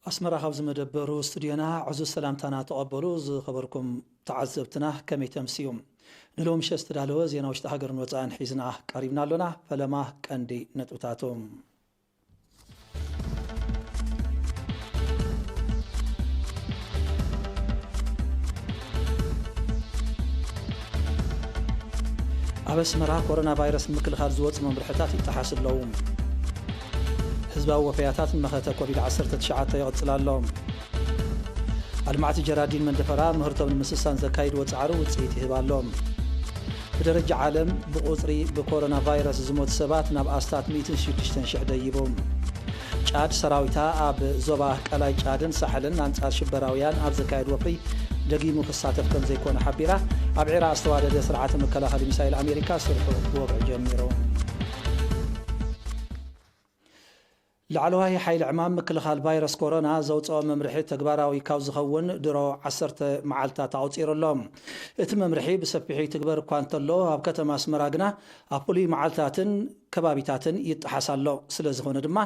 ኣስመራ ካብ ዝመደበሩ ስቱድዮና ዕዙዝ ሰላምታና ተቐበሉ። ዝኸበርኩም ተዓዘብትና ከመይ ተምስዩ? ንሎሚ ምሸት ዝተዳለወ ዜና ውሽጢ ሃገርን ወጻእን ሒዝና ቀሪብና ኣሎና። ፈለማ ቀንዲ ነጥብታቱ። ኣብ ኣስመራ ኮሮና ቫይረስ ንምክልኻል ዝወፁ መምርሕታት ይጠሓሱ ኣለዉ። ህዝባዊ ወፈያታት ንመኸተ ኮቪድ ዓሰርተ ትሽዓተ ይቕጽል ኣሎ። ኣልማዕቲ ጀራዲን መንደፈራ ምህርቶም ንምስሳን ዘካይድዎ ጻዕሪ ውጽኢት ይህብ ኣሎ። ብደረጃ ዓለም ብቑጽሪ ብኮሮና ቫይረስ ዝሞቱ ሰባት ናብ ኣስታት ሚእትን ሽዱሽተን ሽሕ ደይቡ። ጫድ ሰራዊታ ኣብ ዞባ ቀላይ ጫድን ሳሕልን ኣንጻር ሽበራውያን ኣብ ዘካየድ ወፍሪ ደጊሙ ክሳተፍ ከም ዘይኮነ ሓቢራ። ኣብ ዒራ ዝተዋደደ ስርዓተ መከላኸሊ ሚሳይል ኣሜሪካ ስርሑ ብወግዒ ጀሚሩ። ላዕለዋይ ሓይሊ ዕማም ምክልኻል ቫይረስ ኮሮና ዘውፅኦ መምርሒ ተግባራዊ ካብ ዝኸውን ድሮ ዓሰርተ መዓልታት ኣቑፂሩ ኣሎ። እቲ መምርሒ ብሰፊሑ ይትግበር እኳ እንተሎ፣ ኣብ ከተማ ኣስመራ ግና ኣብ ፍሉይ መዓልታትን ከባቢታትን ይጠሓስ ኣሎ። ስለ ዝኾነ ድማ፣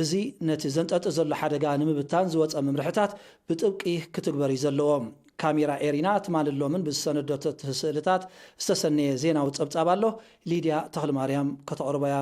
እዚ ነቲ ዘንጠጢ ዘሎ ሓደጋ ንምብታን ዝወፀ መምርሕታት ብጥብቂ ክትግበር እዩ ዘለዎ። ካሜራ ኤሪና ትማልን ሎምን ብዝሰነደቶ ስእልታት ዝተሰነየ ዜናዊ ፀብፃብ ኣሎ። ሊድያ ተኽለማርያም ከተቕርቦ እያ።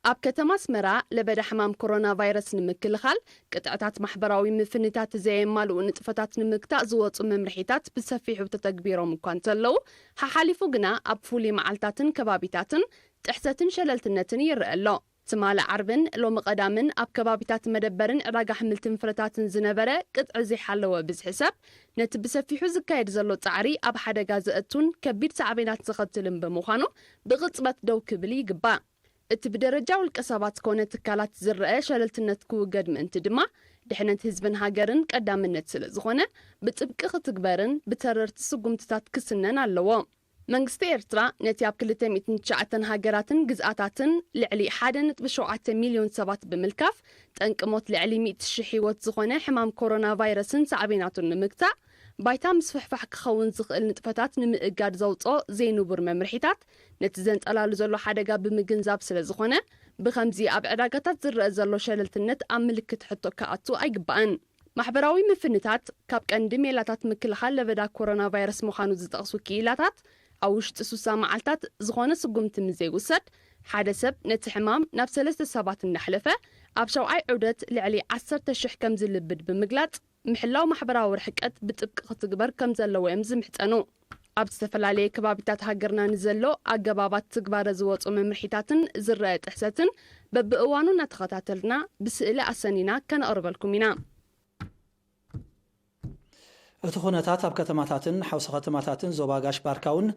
ኣብ ከተማ ኣስመራ ለበዳ ሕማም ኮሮና ቫይረስ ንምክልኻል፣ ቅጥዕታት ማሕበራዊ ምፍንታት ዘየማልኡ ንጥፈታት ንምግታእ ዝወፁ መምርሒታት ብሰፊሑ ተተግቢሮም እኳ እንተለዉ፣ ሓሓሊፉ ግና ኣብ ፍሉይ መዓልታትን ከባቢታትን ጥሕሰትን ሸለልትነትን ይረአ ኣሎ። ትማሊ ዓርብን ሎሚ ቀዳምን ኣብ ከባቢታት መደበርን ዕዳጋ ኣሕምልትን ፍረታትን ዝነበረ ቅጥዒ ዘይሓለወ ብዝሒ ሰብ፣ ነቲ ብሰፊሑ ዝካየድ ዘሎ ጻዕሪ ኣብ ሓደጋ ዘእቱን ከቢድ ሳዕቤናት ዘኸትልን ብምዃኑ፣ ብቕጽበት ደው ክብል ይግባእ። እቲ ብደረጃ ውልቀ ሰባት ኮነ ትካላት ዝረአ ሸለልትነት ክውገድ ምእንቲ ድማ፣ ድሕነት ህዝብን ሃገርን ቀዳምነት ስለ ዝኾነ፣ ብጥብቂ ክትግበርን ብተረርቲ ስጉምትታት ክስነን ኣለዎ። መንግስቲ ኤርትራ ነቲ ኣብ ክልተ ሚእትን ትሽዓተን ሃገራትን ግዝኣታትን ልዕሊ ሓደ ነጥቢ ሸውዓተ ሚልዮን ሰባት ብምልካፍ፣ ጠንቂ ሞት ልዕሊ ሚእቲ ሽሕ ህይወት ዝኾነ ሕማም ኮሮና ቫይረስን ሳዕቤናቱን ንምግታእ፣ ባይታ ምስፍሕፋሕ ክኸውን ዝኽእል ንጥፈታት ንምእጋድ ዘውጽኦ ዘይንቡር መምርሒታት፣ ነቲ ዘንጸላሉ ዘሎ ሓደጋ ብምግንዛብ ስለ ዝኾነ፣ ብኸምዚ ኣብ ዕዳጋታት ዝረአ ዘሎ ሸለልትነት ኣብ ምልክት ሕቶ ክኣቱ ኣይግባእን። ማሕበራዊ ምፍንታት ካብ ቀንዲ ሜላታት ምክልኻል ለበዳ ኮሮና ቫይረስ ምዃኑ ዝጠቕሱ ክኢላታት፣ ኣብ ውሽጢ ሱሳ መዓልታት ዝኾነ ስጉምቲ ምስ ዘይውሰድ፣ ሓደ ሰብ ነቲ ሕማም ናብ ሰለስተ ሰባት እናሕለፈ፣ ኣብ ሸውዓይ ዑደት ልዕሊ ዓሰርተ ሽሕ ከም ዝልብድ ብምግላጽ፣ ምሕላው ማሕበራዊ ርሕቀት ብጥብቂ ክትግበር ከም ዘለዎ እዮም ዝምሕጸኑ። ኣብ ዝተፈላለየ ከባቢታት ሃገርና ንዘሎ ኣገባባት ትግባረ ዝወጹ መምርሒታትን ዝረአ ጥሕሰትን በብእዋኑ እናተኸታተልና ብስእሊ ኣሰኒና ከነቕርበልኩም ኢና። እቲ ኩነታት ኣብ ከተማታትን ሓውሲ ከተማታትን ዞባ ጋሽ ባርካ እውን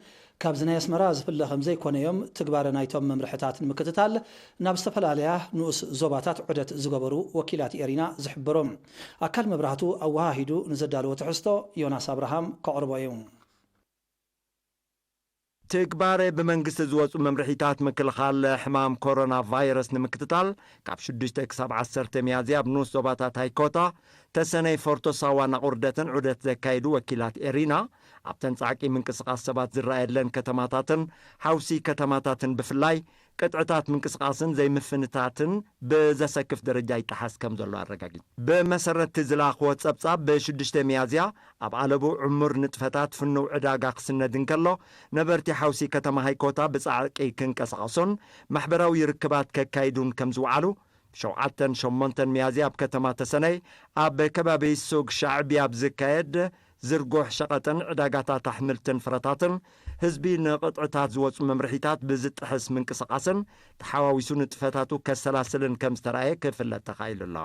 ካብዚ ናይ ኣስመራ ዝፍለ ከም ዘይኮነ እዮም ትግባረ ናይቶም መምርሕታት ንምክትታል ናብ ዝተፈላለያ ንኡስ ዞባታት ዑደት ዝገበሩ ወኪላት ኤሪና ዝሕብሩ። ኣካል መብራህቱ ኣወሃሂዱ ንዘዳለዎ ትሕዝቶ ዮናስ ኣብርሃም ከቕርቦ እዩ። ትግባረ ብመንግስቲ ዝወፁ መምርሒታት ምክልኻል ሕማም ኮሮና ቫይረስ ንምክትታል ካብ ሽዱሽተ ክሳብ ዓሰርተ ሚያዝያ ኣብ ንኡስ ዞባታት ሃይኮታ፣ ተሰነይ፣ ፎርቶ ሳዋን ኣቑርደትን ዑደት ዘካየዱ ወኪላት ኤሪና፣ ኣብተን ጻዕቂ ምንቅስቓስ ሰባት ዝረኣየለን ከተማታትን ሓውሲ ከተማታትን ብፍላይ ቅጥዕታት ምንቅስቓስን ዘይምፍንታትን ብዘሰክፍ ደረጃ ይጠሓስ ከም ዘሎ ኣረጋጊጹ። ብመሰረት እቲ ዝለኣኽዎ ጸብጻብ፣ ብሽዱሽተ ሚያዝያ ኣብ ኣለቡ ዕሙር ንጥፈታት ፍኑው ዕዳጋ ክስነድ እንከሎ፣ ነበርቲ ሓውሲ ከተማ ሃይኮታ ብጻዕቂ ክንቀሳቐሱን ማሕበራዊ ርክባት ከካይዱን ከም ዝወዓሉ፣ ብሸውዓተን ሸሞንተን ሚያዝያ ኣብ ከተማ ተሰነይ ኣብ ከባቢ ሱግ ሻዕቢ ኣብ ዝካየድ ዝርጉሕ ሸቐጥን ዕዳጋታት ኣሕምልትን ፍረታትን ህዝቢ ንቕጥዕታት ዝወፁ መምርሒታት ብዝጥሕስ ምንቅስቓስን ተሓዋዊሱ ንጥፈታቱ ከሰላስልን ከም ዝተራእየ ክፍለጥ ተኻኢሉ ኣሎ።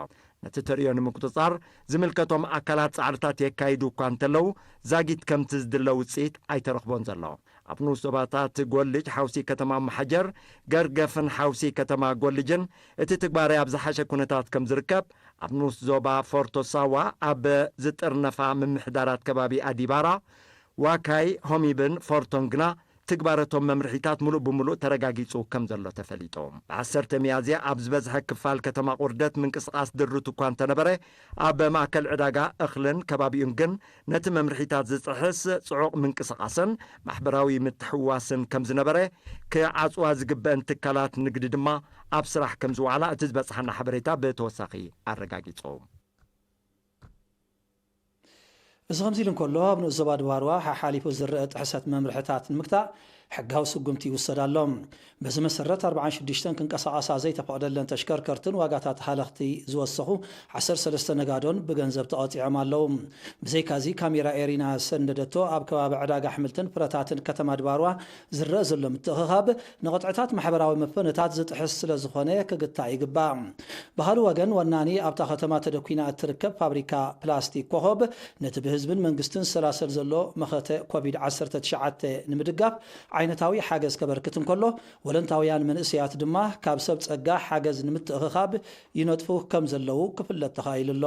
ነቲ ተርእዮ ንምቁፅፃር ዝምልከቶም ኣካላት ጻዕርታት የካይዱ እኳ እንተለዉ፣ ዛጊት ከምቲ ዝድለ ውፅኢት ኣይተረኽቦን ዘሎ። ኣብ ንኡስ ዞባታት ጎልጅ ሓውሲ ከተማ መሓጀር ገርገፍን ሓውሲ ከተማ ጎልጅን እቲ ትግባረ ኣብ ዝሓሸ ኩነታት ከም ዝርከብ፣ ኣብ ንኡስ ዞባ ፎርቶ ሳዋ ኣብ ዝጥርነፋ ምምሕዳራት ከባቢ ኣዲባራ፣ ዋካይ፣ ሆሚብን ፎርቶን ግና ትግባረቶም መምርሒታት ምሉእ ብምሉእ ተረጋጊጹ ከም ዘሎ ተፈሊጡ። ብ10 ሚያዝያ ኣብ ዝበዝሐ ክፋል ከተማ ቁርደት ምንቅስቓስ ድሩት እኳ እንተነበረ፣ ኣብ ማእከል ዕዳጋ እኽልን ከባቢኡን ግን ነቲ መምርሒታት ዝጥሕስ ጽዑቕ ምንቅስቓስን ማሕበራዊ ምትሕውዋስን ከም ዝነበረ፣ ክዓጽዋ ዝግበአን ትካላት ንግዲ ድማ ኣብ ስራሕ ከም ዝወዓላ እቲ ዝበጽሓና ሓበሬታ ብተወሳኺ ኣረጋጊጹ። እዚ ከምዚ ኢሉ እንከሎ፣ ኣብ ንኡስ ዞባ ድባርዋ ሓሓሊፉ ዝረአ ጥሕሰት መምርሕታት ንምግታእ ሕጋዊ ስጉምቲ ይውሰድ ኣሎ። በዚ መሰረት፣ ኣርባዓን ሽዱሽተን ክንቀሳቐሳ ዘይተፈቕደለን ተሽከርከርትን ዋጋታት ሃለኽቲ ዝወሰኹ ዓሰርተ ሰለስተ ነጋዶን ብገንዘብ ተቐጺዖም ኣለዉ። ብዘይካዚ፣ ካሜራ ኤሪና ሰነደቶ ኣብ ከባቢ ዕዳጋ ኣሕምልትን ፍረታትን ከተማ ድባርዋ ዝረአ ዘሎ ምትእኽኻብ ንቕጥዕታት ማሕበራዊ መፈነታት ዝጥሕስ ስለ ዝኾነ ክግታእ ይግባእ። ብኻልእ ወገን፣ ወናኒ ኣብታ ከተማ ተደኲና እትርከብ ፋብሪካ ፕላስቲክ ኮኾብ ነቲ ብህዝብን መንግስትን ዝሰላሰል ዘሎ መኸተ ኮቪድ ዓሰርተ ትሽዓተ ንምድጋፍ ዓይነታዊ ሓገዝ ከበርክት እንከሎ፣ ወለንታውያን መንእሰያት ድማ ካብ ሰብ ጸጋ ሓገዝ ንምትእኽኻብ ይነጥፉ ከም ዘለዉ ክፍለጥ ተኻኢሉ ኣሎ።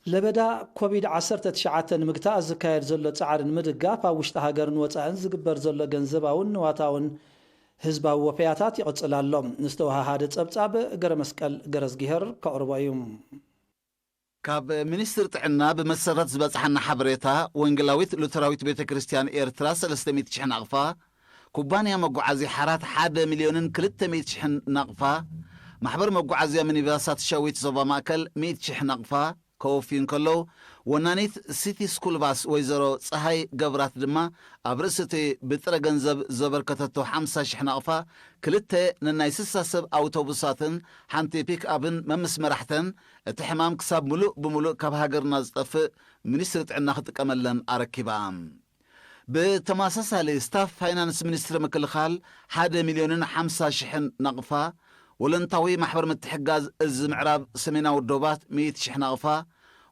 ለበዳ ኮቪድ ዓሰርተ ትሽዓተ ንምግታእ ዝካየድ ዘሎ ጻዕሪ ንምድጋፍ ኣብ ውሽጢ ሃገርን ወጻእን ዝግበር ዘሎ ገንዘባውን ንዋታውን ህዝባዊ ወፈያታት ይቕጽል ኣሎ። ንዝተወሃሃደ ጸብጻብ ገረ መስቀል ገረዝጊሄር ከቕርቦ እዩ። ካብ ሚኒስትሪ ጥዕና ብመሰረት ዝበጽሓና ሓበሬታ፣ ወንጌላዊት ሉተራዊት ቤተ ክርስቲያን ኤርትራ ሰለስተ ሚእቲ ሽሕ ናቕፋ፣ ኩባንያ መጓዓዝያ ሓራት ሓደ ሚልዮንን ክልተ ሚእቲ ሽሕን ናቕፋ፣ ማሕበር መጓዓዝያ ሚኒባሳት ሸዊት ዞባ ማእከል ሚእቲ ሽሕ ናቕፋ ከወፍዩ እንከለዉ፣ ወናኒት ሲቲ ስኩል ባስ ወይዘሮ ጸሃይ ገብራት ድማ ኣብ ርእሲ እቲ ብጥረ ገንዘብ ዘበርከተቶ ሓምሳ ሽሕ ናቕፋ፣ ክልተ ነናይ ስሳ ሰብ ኣውቶቡሳትን ሓንቲ ፒክኣፕን መምስ መራሕተን፣ እቲ ሕማም ክሳብ ምሉእ ብምሉእ ካብ ሃገርና ዝጠፍእ ሚኒስትሪ ጥዕና ክጥቀመለን ኣረኪባ። ብተመሳሳሊ፣ ስታፍ ፋይናንስ ሚኒስትሪ ምክልኻል ሓደ ሚልዮንን ሓምሳ ሽሕን ናቕፋ፣ ወለንታዊ ማሕበር ምትሕጋዝ እዚ ምዕራብ ሰሜናዊ ዶባት ሚእቲ ሽሕ ናቕፋ፣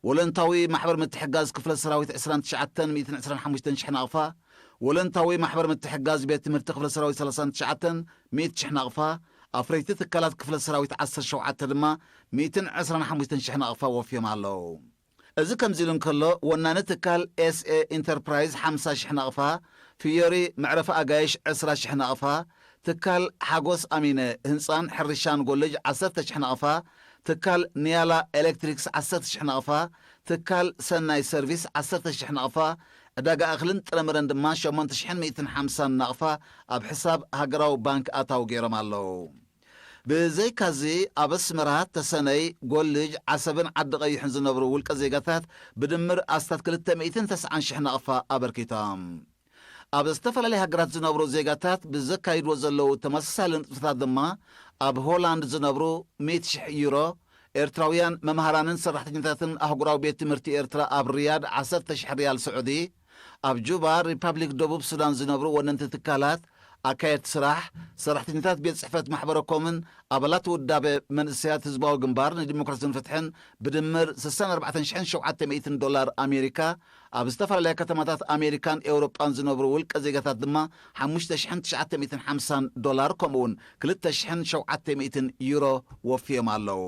ወለንታዊ ማሕበር ምትሕጋዝ ክፍለ ሰራዊት ዕስራን ትሽዓተን ሚእትን ዕስራን ሓሙሽተን ሽሕ ናቕፋ፣ ወለንታዊ ማሕበር ምትሕጋዝ ቤት ትምህርቲ ክፍለ ሰራዊት ሰላሳን ትሽዓተን ሚእቲ ሽሕ ናቕፋ፣ ኣፍረይቲ ትካላት ክፍለ ሰራዊት ዓሰርተ ሸውዓተ ድማ ሚእትን ዕስራን ሓሙሽተን ሽሕ ናቕፋ ወፍዮም ኣለዉ። እዚ ከምዚ ኢሉ እንከሎ፣ ወናኒ ትካል ኤስኤ ኢንተርፕራይዝ ሓምሳ ሽሕ ናቕፋ፣ ፍዮሪ መዕረፊ ኣጋይሽ ዕስራ ሽሕ ናቕፋ፣ ትካል ሓጎስ ኣሚነ ህንጻን ሕርሻን ጎልጅ ዓሰርተ ሽሕ ናቕፋ፣ ትካል ንያላ ኤሌክትሪክስ ዓሰርተ ሽሕ ናቕፋ፣ ትካል ሰናይ ሰርቪስ ዓሰርተ ሽሕ ናቕፋ፣ ዕዳጋ እኽልን ጥረምረን ድማ ሸሞንተ ሽሕን ሚእትን ሓምሳን ናቕፋ ኣብ ሕሳብ ሃገራዊ ባንክ ኣታዊ ገይሮም ኣለዉ። ብዘይካዚ፣ ኣብ ኣስመራ፣ ተሰነይ፣ ጎልጅ፣ ዓሰብን ዓዲ ቀይሕን ዝነብሩ ውልቀ ዜጋታት ብድምር ኣስታት ክልተ ሚእትን ተስዓን ሽሕ ናቕፋ ኣበርኪቶም። ኣብ ዝተፈላለያ ሃገራት ዝነብሩ ዜጋታት ብዘካይድዎ ዘለዉ ተመሳሳሊ ንጥፈታት ድማ፣ ኣብ ሆላንድ ዝነብሩ ሚእቲ ሽሕ ዩሮ፣ ኤርትራውያን መምሃራንን ሰራሕተኛታትን ኣህጉራዊ ቤት ትምህርቲ ኤርትራ ኣብ ሪያድ ዓሰርተ ሽሕ ሪያል ስዑዲ፣ ኣብ ጁባ፣ ሪፓብሊክ ደቡብ ሱዳን ዝነብሩ ወነንቲ ትካላት፣ ኣካየድቲ ስራሕ፣ ሰራሕተኛታት ቤት ጽሕፈት ማሕበረ ኮምን ኣባላት ውዳበ መንእሰያት ህዝባዊ ግንባር ንዲሞክራስን ፍትሕን ብድምር ስሳን ኣርባዕተን ሽሕን ሸውዓተ ሚእትን ዶላር ኣሜሪካ፣ ኣብ ዝተፈላለያ ከተማታት ኣሜሪካን ኤውሮጳን ዝነብሩ ውልቀ ዜጋታት ድማ ሓሙሽተ ሽሕን ትሽዓተ ሚእትን ሓምሳን ዶላር፣ ከምኡውን ክልተ ሽሕን ሸውዓተ ሚእትን ዩሮ ወፍዮም ኣለዉ።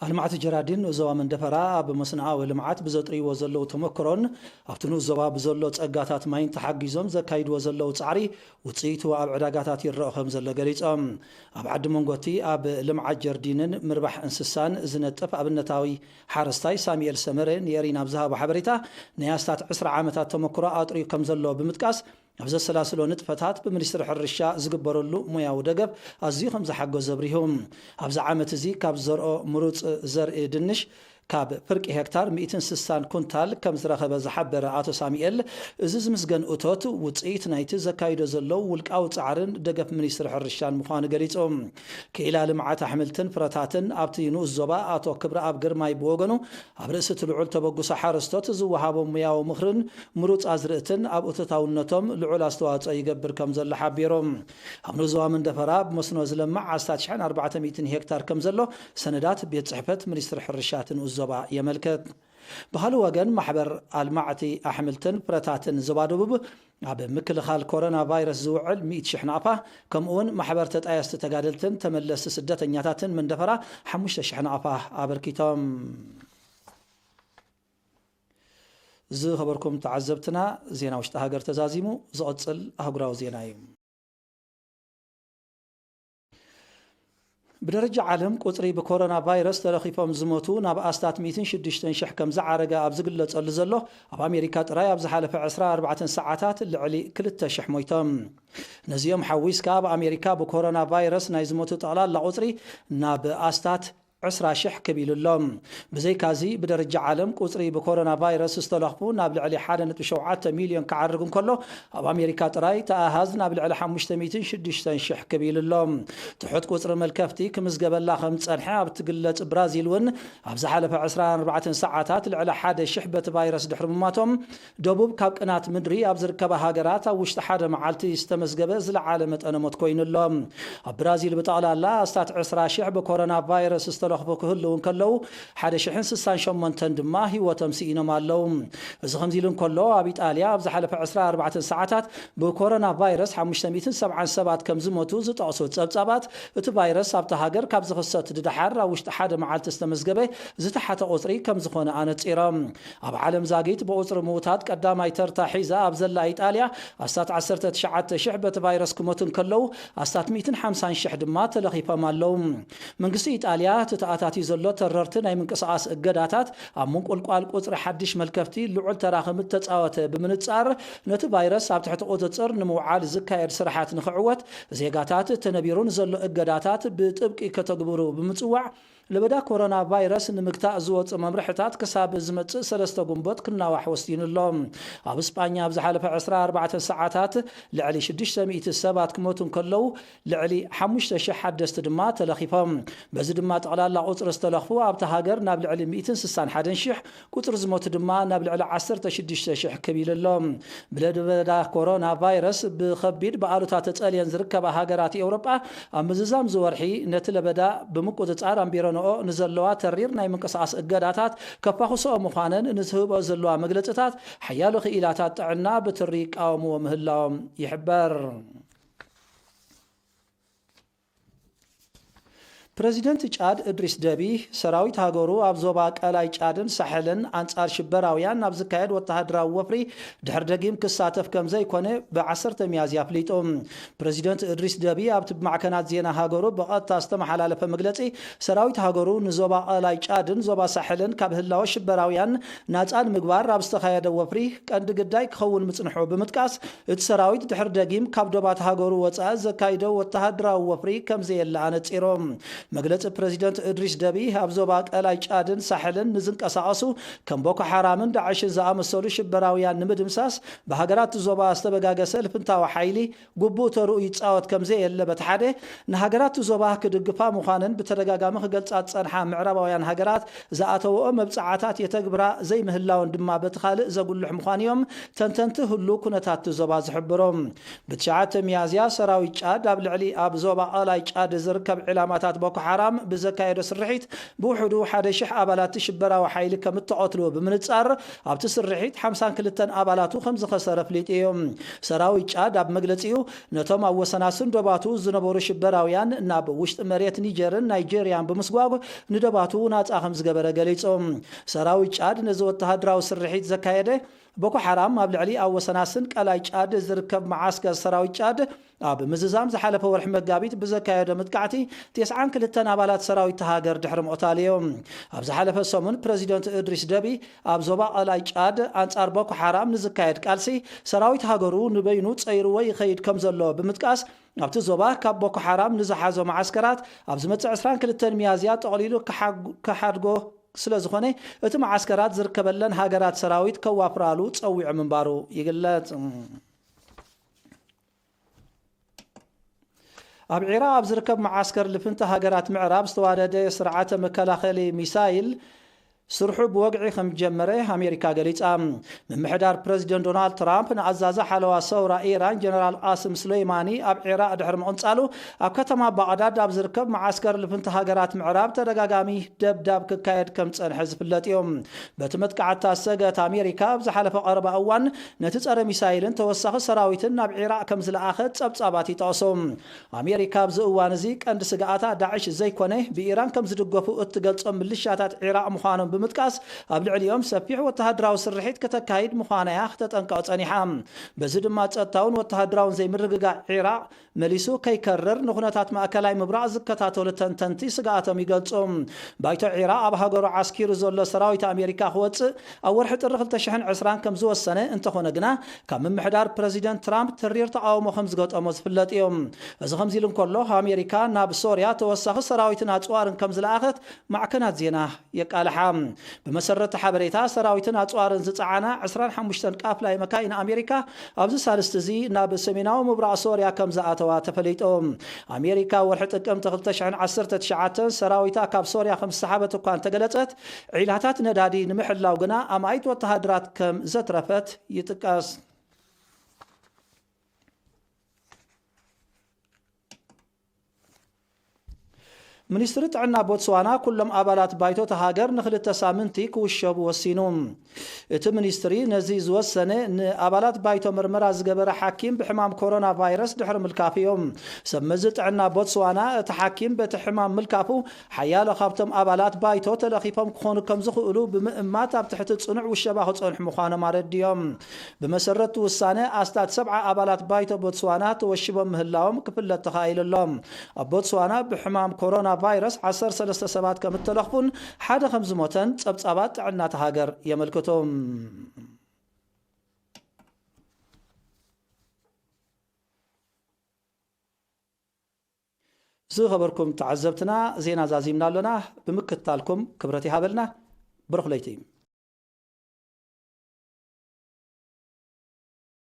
ኣልማዕቲ ጀራዲን ንኡስ ዞባ መንደፈራ ኣብ መስኖኣዊ ልምዓት ብዘጥርይዎ ዘለዉ ተመክሮን ኣብቲ ንኡስ ዞባ ብዘሎ ጸጋታት ማይን ተሓጊዞም ዘካይድዎ ዘለዉ ጻዕሪ ውጽኢቱ ኣብ ዕዳጋታት ይረአ ከም ዘሎ ገሊጾም። ኣብ ዓዲ መንጎቲ ኣብ ልምዓት ጀርዲንን ምርባሕ እንስሳን ዝነጥፍ ኣብነታዊ ሓረስታይ ሳሙኤል ሰመረ ንኤሪና ኣብ ዝሃቦ ሓበሬታ፣ ናይ ኣስታት ዕስራ ዓመታት ተመክሮ ኣጥርዩ ከም ዘሎ ብምጥቃስ፣ ኣብ ዘሰላስሎ ንጥፈታት ብሚኒስትሪ ሕርሻ ዝግበረሉ ሞያዊ ደገፍ ኣዝዩ ከም ዝሓገዞ ኣብሪሁ። ኣብዚ ዓመት እዚ ካብ ዝዘርኦ ምሩጽ ዘርኢ ድንሽ ካብ ፍርቂ ሄክታር ሚእትን ስሳን ኩንታል ከም ዝረኸበ ዝሓበረ ኣቶ ሳሙኤል፣ እዚ ዝምስገን እቶት ውጽኢት ናይቲ ዘካይዶ ዘሎ ውልቃዊ ጻዕርን ደገፍ ሚኒስትሪ ሕርሻን ምዃኑ ገሊጹ። ክኢላ ልምዓት ኣሕምልትን ፍረታትን ኣብቲ ንኡስ ዞባ ኣቶ ክብረኣብ ግርማይ ብወገኑ፣ ኣብ ርእሲ እቲ ልዑል ተበግሶ ሓረስቶት ዝወሃቦም ሞያዊ ምኽርን ምሩጽ ኣዝርእትን ኣብ እቶታውነቶም ልዑል ኣስተዋጽኦ ይገብር ከም ዘሎ ሓቢሩ። ኣብ ንኡስ ዞባ መንደፈራ ብመስኖ ዝለምዕ ኣስታት ሽሕን ኣርባዕተ ሚእትን ሄክታር ከም ዘሎ ሰነዳት ቤት ጽሕፈት ሚኒስትሪ ሕርሻ እቲ ንኡስ ዞባ የመልክት። ብኻልእ ወገን፣ ማሕበር ኣልማዕቲ ኣሕምልትን ፍረታትን ዞባ ደቡብ ኣብ ምክልኻል ኮሮና ቫይረስ ዝውዕል ሚእቲ ሽሕ ናቕፋ፣ ከምኡውን ማሕበር ተጣየስቲ ተጋደልትን ተመለስቲ ስደተኛታትን መንደፈራ ሓሙሽተ ሽሕ ናቕፋ ኣበርኪቶም። ዝኸበርኩም ተዓዘብትና፣ ዜና ውሽጢ ሃገር ተዛዚሙ፣ ዝቕጽል ኣህጉራዊ ዜና እዩ። ብደረጃ ዓለም ቁጽሪ ብኮሮና ቫይረስ ተለኺፎም ዝሞቱ ናብ ኣስታት ሚእትን ሽዱሽተን ሽሕ ከም ዝዓረገ ኣብ ዝግለጸሉ ዘሎ፣ ኣብ ኣሜሪካ ጥራይ ኣብ ዝሓለፈ ዕስራ ኣርባዕተን ሰዓታት ልዕሊ ክልተ ሽሕ ሞይቶም። ነዚኦም ሓዊስካ ኣብ ኣሜሪካ ብኮሮና ቫይረስ ናይ ዝሞቱ ጠቕላላ ቁጽሪ ናብ ኣስታት ዕስራ ሽሕ ክብ ኢሉ ኣሎ። ብዘይካዚ ብደረጃ ዓለም ቁጽሪ ብኮሮና ቫይረስ ዝተለኽፉ ናብ ልዕሊ ሓደ ነጥቢ ሸውዓተ ሚልዮን ክዓርግ እንከሎ፣ ኣብ ኣሜሪካ ጥራይ እቲ ኣሃዝ ናብ ልዕሊ ሓሙሽተ ሚእትን ሽዱሽተን ሽሕ ክብ ኢሉ ኣሎ። ትሑት ቁጽሪ መልከፍቲ ክምዝገበላ ከም ዝጸንሐ ኣብ ትግለጽ ብራዚል እውን ኣብ ዝሓለፈ ዕስራን ኣርባዕተን ሰዓታት ልዕሊ ሓደ ሽሕ በቲ ቫይረስ ድሕሪ ምማቶም፣ ደቡብ ካብ ቅናት ምድሪ ኣብ ዝርከባ ሃገራት ኣብ ውሽጢ ሓደ መዓልቲ ዝተመዝገበ ዝለዓለ መጠነ ሞት ኮይኑ ኣሎ። ኣብ ብራዚል ብጠቕላላ ኣስታት ዕስራ ሽሕ ብኮሮና ቫይረስ ዝተለኽፉ ክህልው እንከለዉ፣ ሓደ ሽሕን ስሳን ሸሞንተን ድማ ህይወቶም ስኢኖም ኣለዉ። እዚ ከምዚ ኢሉ እንከሎ፣ ኣብ ኢጣልያ ኣብ ዝሓለፈ ዕስራ ኣርባዕተን ሰዓታት ብኮሮና ቫይረስ ሓሙሽተ ሚእትን ሰብዓን ሰባት ከም ዝሞቱ ዝጠቕሱ ጸብጻባት፣ እቲ ቫይረስ ኣብታ ሃገር ካብ ዝኽሰት ድሓር ኣብ ውሽጢ ሓደ መዓልቲ ዝተመዝገበ ዝተሓተ ቁጽሪ ከም ዝኾነ ኣነጺሮም። ኣብ ዓለም ዛጊት ብቁጽሪ ምዉታት ቀዳማይ ተርታ ሒዛ ኣብ ዘላ ኢጣልያ፣ ኣስታት ዓሰርተ ትሽዓተ ሽሕ በቲ ቫይረስ ክሞቱ እንከለዉ፣ ኣስታት ሚእትን ሓምሳን ሽሕ ድማ ተለኺፎም ኣለዉ። መንግስቲ ኢጣልያ፣ እቲ ተኣታትዩ ዘሎ ተረርቲ ናይ ምንቅስቓስ እገዳታት፣ ኣብ ምንቁልቋል ቁጽሪ ሓድሽ መልከፍቲ ልዑል ተራ ከም እተጻወተ ብምንጻር፣ ነቲ ቫይረስ ኣብ ትሕቲ ቁጽጽር ንምውዓል ዝካየድ ስራሓት ንኽዕወት፣ ዜጋታት ተነቢሩ ንዘሎ እገዳታት ብጥብቂ ከተግብሩ ብምጽዋዕ፣ ለበዳ ኮሮና ቫይረስ ንምግታእ ዝወጽእ መምርሕታት ክሳብ ዝመጽእ ሰለስተ ጉንበት ክናዋሕ ወሲኑ ኣሎ። ኣብ እስጳኛ ኣብ ዝሓለፈ ዕስራ ኣርባዕተ ሰዓታት ልዕሊ ሽዱሽተ ሚእቲ ሰባት ክሞቱ እንከለዉ፣ ልዕሊ ሓሙሽተ ሽሕ ሓደስቲ ድማ ተለኺፎም። በዚ ድማ ጠቕላላ ቁጽሪ ዝተለኽፉ ኣብታ ሃገር ናብ ልዕሊ ሚእትን ስሳን ሓደን ሽሕ፣ ቁጽሪ ዝሞቱ ድማ ናብ ልዕሊ ዓሰርተ ሽዱሽተ ሽሕ ክብ ኢሉ ኣሎ። ብለበዳ ኮሮና ቫይረስ ብኸቢድ ብኣሉታ ተጸልየን ዝርከባ ሃገራት ኤውሮጳ፣ ኣብ ምዝዛም ዝወርሒ ነቲ ለበዳ ብምቁጽጻር ኣንቢረንኦ ንዘለዋ ተሪር ናይ ምንቅስቓስ እገዳታት ከፋኹስኦ ምዃነን ንዝህብኦ ዘለዋ መግለጽታት፣ ሓያሎ ክኢላታት ጥዕና ብትሪ ይቃወምዎ ምህላዎም ይሕበር። ፕረዚደንት ጫድ እድሪስ ደቢ፣ ሰራዊት ሃገሩ ኣብ ዞባ ቀላይ ጫድን ሳሕልን ኣንጻር ሽበራውያን ናብ ዝካየድ ወተሃደራዊ ወፍሪ ድሕሪ ደጊም ክሳተፍ ከም ዘይኮነ ብ ዓሰርተ ሚያዝያ ኣፍሊጡ። ፕረዚደንት እድሪስ ደቢ ኣብቲ ብማዕከናት ዜና ሃገሩ ብቐጥታ ዝተመሓላለፈ መግለጺ፣ ሰራዊት ሃገሩ ንዞባ ቀላይ ጫድን ዞባ ሳሕልን ካብ ህላወ ሽበራውያን ናጻ ንምግባር ኣብ ዝተኻየደ ወፍሪ ቀንዲ ግዳይ ክኸውን ምጽንሑ ብምጥቃስ፣ እቲ ሰራዊት ድሕሪ ደጊም ካብ ዶባት ሃገሩ ወጻኢ ዘካይዶ ወተሃደራዊ ወፍሪ ከም ዘየለ ኣነጺሩ። መግለጺ ፕረዚደንት እድሪስ ደቢ፣ ኣብ ዞባ ቀላይ ጫድን ሳሕልን ንዝንቀሳቐሱ ከም ቦኮ ሓራምን ዳዕሽን ዝኣመሰሉ ሽበራውያን ንምድምሳስ ብሃገራት ዞባ ዝተበጋገሰ ልፍንታዊ ሓይሊ ግቡእ ተርኡ ይጻወት ከም ዘየለ በቲ ሓደ፣ ንሃገራት ዞባ ክድግፋ ምዃነን ብተደጋጋሚ ክገልጻ ዝጸንሓ ምዕራባውያን ሃገራት ዝኣተወኦ መብጽዓታት የተግብራ ዘይምህላወን ድማ በቲ ካልእ ዘጉልሕ ምዃኑ እዮም ተንተንቲ ህሉው ኩነታት እቲ ዞባ ዝሕብሩ። ብትሽዓተ ሚያዝያ ሰራዊት ጫድ ኣብ ልዕሊ ኣብ ዞባ ቀላይ ጫድ ዝርከብ ዕላማታት ቦኮ ሓራም ብዘካየዶ ስርሒት ብውሕዱ ሓደ ሽሕ ኣባላት ሽበራዊ ሓይሊ ከም እተቐትሉ ብምንጻር ኣብቲ ስርሒት ሓምሳን ክልተን ኣባላቱ ከም ዝኸሰረ ኣፍሊጡ እዩ። ሰራዊት ጫድ ኣብ መግለጺኡ ነቶም ኣብ ወሰናስን ዶባቱ ዝነበሩ ሽበራውያን ናብ ውሽጢ መሬት ኒጀርን ናይጄርያን ብምስጓግ ንዶባቱ ናጻ ከም ዝገበረ ገሊጹ። ሰራዊት ጫድ ነዚ ወተሃደራዊ ስርሒት ዘካየደ ቦኮ ሓራም ኣብ ልዕሊ ኣብ ወሰናስን ቀላይ ጫድ ዝርከብ መዓስከር ሰራዊት ጫድ ኣብ ምዝዛም ዝሓለፈ ወርሒ መጋቢት ብዘካየዶ መጥቃዕቲ ተስዓን ክልተን ኣባላት ሰራዊት እታ ሃገር ድሕሪ ምቕታሉ እዩ። ኣብ ዝሓለፈ ሰሙን ፕረዚደንት እድሪስ ደቢ ኣብ ዞባ ቀላይ ጫድ ኣንጻር ቦኮ ሓራም ንዝካየድ ቃልሲ ሰራዊት ሃገሩ ንበይኑ ጸይርዎ ይኸይድ ከም ዘሎ ብምጥቃስ ኣብቲ ዞባ ካብ ቦኮ ሓራም ንዝሓዞ መዓስከራት ኣብ ዝመጽእ ዕስራን ክልተን ሚያዝያ ጠቕሊሉ ክሓግ- ክሓድጎ ስለ ዝኾነ እቲ መዓስከራት ዝርከበለን ሃገራት ሰራዊት ከዋፍራሉ ጸዊዑ ምንባሩ ይግለጽ። ኣብ ዒራቕ ኣብ ዝርከብ መዓስከር ልፍንቲ ሃገራት ምዕራብ ዝተዋደደ ስርዓተ መከላኸሊ ሚሳይል ስርሑ ብወግዒ ከም ዝጀመረ ኣሜሪካ ገሊጻ። ምምሕዳር ፕረዚደንት ዶናልድ ትራምፕ ንኣዛዚ ሓለዋ ሰውራ ኢራን ጀነራል ቃስም ሱሌይማኒ ኣብ ዒራቕ ድሕሪ ምቕንጻሉ ኣብ ከተማ ባቕዳድ ኣብ ዝርከብ መዓስከር ልፍንቲ ሃገራት ምዕራብ ተደጋጋሚ ደብዳብ ክካየድ ከም ዝጸንሐ ዝፍለጥ እዩ። በቲ መጥቃዕትታት ዝሰግአት ኣሜሪካ ኣብ ዝሓለፈ ቀረባ እዋን ነቲ ጸረ ሚሳይልን ተወሳኺ ሰራዊትን ናብ ዒራቕ ከም ዝለኣኸት ጸብጻባት ይጠቕሱ። ኣሜሪካ ኣብዚ እዋን እዚ ቀንዲ ስግኣታ ዳዕሽ ዘይኮነ ብኢራን ከም ዝድገፉ እትገልጾም ምልሻታት ዒራቕ ምዃኖም ብምጥቃስ፣ ኣብ ልዕሊኦም ሰፊሕ ወተሃደራዊ ስርሒት ከተካይድ ምዃና እያ ክተጠንቀቕ ጸኒሓ። በዚ ድማ ጸጥታውን ወተሃደራውን ዘይምርግጋእ ዒራቕ መሊሱ ከይከርር ንኹነታት ማእከላይ ምብራቕ ዝከታተሉ ተንተንቲ ስግኣቶም ይገልጹ። ባይቶ ዒራቕ ኣብ ሃገሩ ዓስኪሩ ዘሎ ሰራዊት ኣሜሪካ ክወጽእ ኣብ ወርሒ ጥሪ ክልተ ሽሕን ዕስራን ከም ዝወሰነ እንተኾነ ግና፣ ካብ ምምሕዳር ፕረዚደንት ትራምፕ ተሪር ተቓውሞ ከም ዝገጠሞ ዝፍለጥ እዩ። እዚ ከምዚ ኢሉ እንከሎ፣ ኣሜሪካ ናብ ሶርያ ተወሳኺ ሰራዊትን ኣጽዋርን ከም ዝለኣኸት ማዕከናት ዜና የቃልሓ። ብመሰረት ሓበሬታ፣ ሰራዊትን ኣጽዋርን ዝጸዓና ዕስራን ሓሙሽተን ቃፍላይ መካይን ኣሜሪካ ኣብዚ ሳልስቲ እዚ ናብ ሰሜናዊ ምብራቕ ሶርያ ከም ዝኣተዋ ተፈሊጡ። ኣሜሪካ ወርሒ ጥቅምቲ ክልተ ሽሕን ዓሰርተ ትሽዓተን ሰራዊታ ካብ ሶርያ ከም ዝሰሓበት እኳ እንተገለጸት፣ ዒላታት ነዳዲ ንምሕላው ግና ኣማኢት ወተሃደራት ከም ዘትረፈት ይጥቀስ። ሚኒስትሪ ጥዕና ቦትስዋና ኩሎም ኣባላት ባይቶ እታ ሃገር ንክልተ ሳምንቲ ክውሸቡ ወሲኑ። እቲ ሚኒስትሪ ነዚ ዝወሰነ ንኣባላት ባይቶ ምርመራ ዝገበረ ሓኪም ብሕማም ኮሮና ቫይረስ ድሕሪ ምልካፉ እዩ። ሰብ መዚ ጥዕና ቦትስዋና እቲ ሓኪም በቲ ሕማም ምልካፉ ሓያሎ ካብቶም ኣባላት ባይቶ ተለኺፎም ክኾኑ ከም ዝኽእሉ ብምእማት ኣብ ትሕቲ ጽኑዕ ውሸባ ክጸንሑ ምዃኖም ኣረዲኦም። ብመሰረት ውሳነ ኣስታት ሰብዓ ኣባላት ባይቶ ቦትስዋና ተወሽቦም ምህላዎም ክፍለጥ ተኻኢሉ ኣሎ። ኣብ ቦትስዋና ብሕማም ኮሮና ቫይረስ ዓሰርተ ሰለስተ ሰባት ከም እተለኽፉን ሓደ ከም ዝሞተን ጸብጻባት ጥዕና እታ ሃገር የመልክቱ። ዝኸበርኩም ተዓዘብትና፣ ዜና ዛዚምና ኣሎና። ብምክትታልኩም ክብረት ይሃበልና። ብሩኽ ለይቲ።